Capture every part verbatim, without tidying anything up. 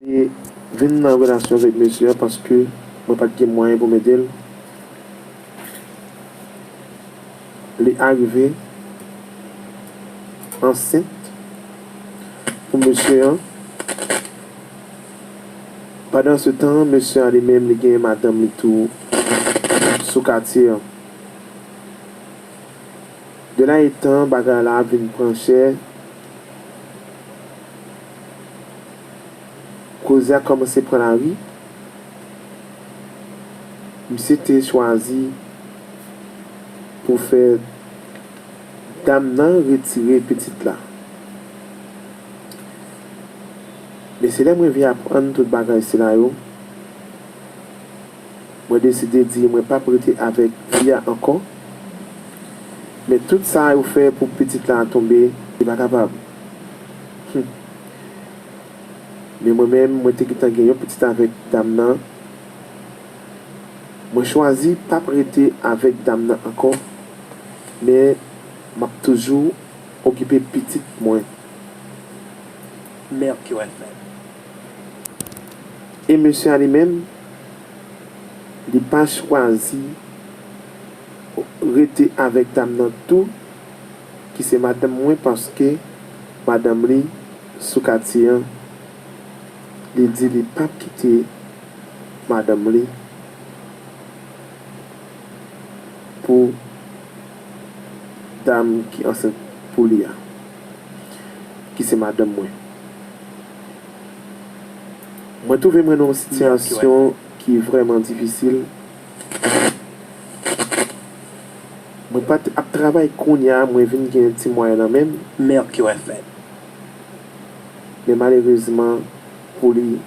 E vin nan relasyon avèk mesye a paske mwen pa t gen mwayen pou m ede l. Li arive ansent pou mesye an. Pandan se tan, mesye a li menm, li gen madanm li tou sou katye an. De la etan, bagay la vin pran chè. Koze a kòmanse pran lari. Misye te chwazi pou fè dam nan retire pitit la. Men se lè mwen vin aprann tout bagay sila yo, mwen deside di mwen p ap rete avèk fi a ankò. Men tout sa yo fè pou pitit la tonbe, li pa kapab. Hmm. Men mwen menm, mwen te gentan gen yon pitit avèk dam nan. Mwen chwazi p ap rete avèk dam nan ankò, men m ap toujou okipe pitit mwen. Mercure F M. E mesye a li menm, li pa chwazi rete avèk dam nan tou, ki se madanm mwen, paske madanm li sou katye an, li di li p ap kite madanm li pou dam ki ansent pou li a, ki se madanm mwen. Mwen twouve mwen nan yon sitiyasyon ki vrèman difisil. Mwen pa t ap travay kounye a, mwen vin gen ti mwayen nan men m. Mercure F M. Men malerezman pou li,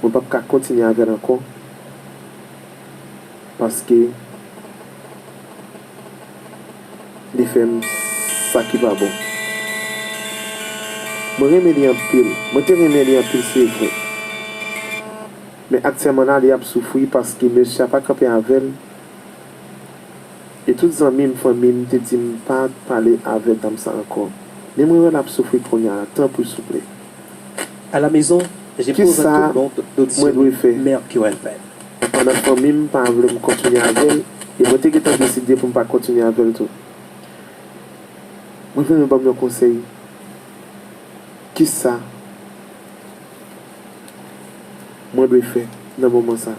mwen p ap ka kontinye avè l ankò. Paske li fè m sa ki pa bon. Mwen renmen li anpil. Mwen te renmen li anpil, se vre. Men aktyèlman la, li ap soufri paske mesye a pa kanpe avè l. E tout zanmi m, fanmi m te di m pa pale avè dam sa ankò. Men mwen wè l ap soufri kounye a la, tanpri souple. À la maison, j'ai pris un tour donc d'audition Mercure F M. Kisa mwen dwe fè? Pandan fanmi m pa vle m kontinye avè l, e mwen te gentan deside pou m pa kontinye avè l tou. Mwen vle nou ban m yon konsèy. Kisa mwen dwe fè nan moman sa?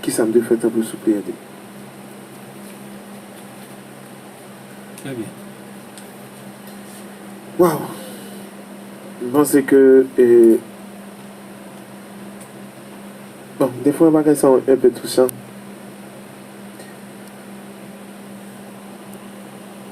Kisa m dwe fè, tanpri souple, ede m? Très bien. Waw! M panse ke, eh, bon, defwa bagay sa yo enpe touchan.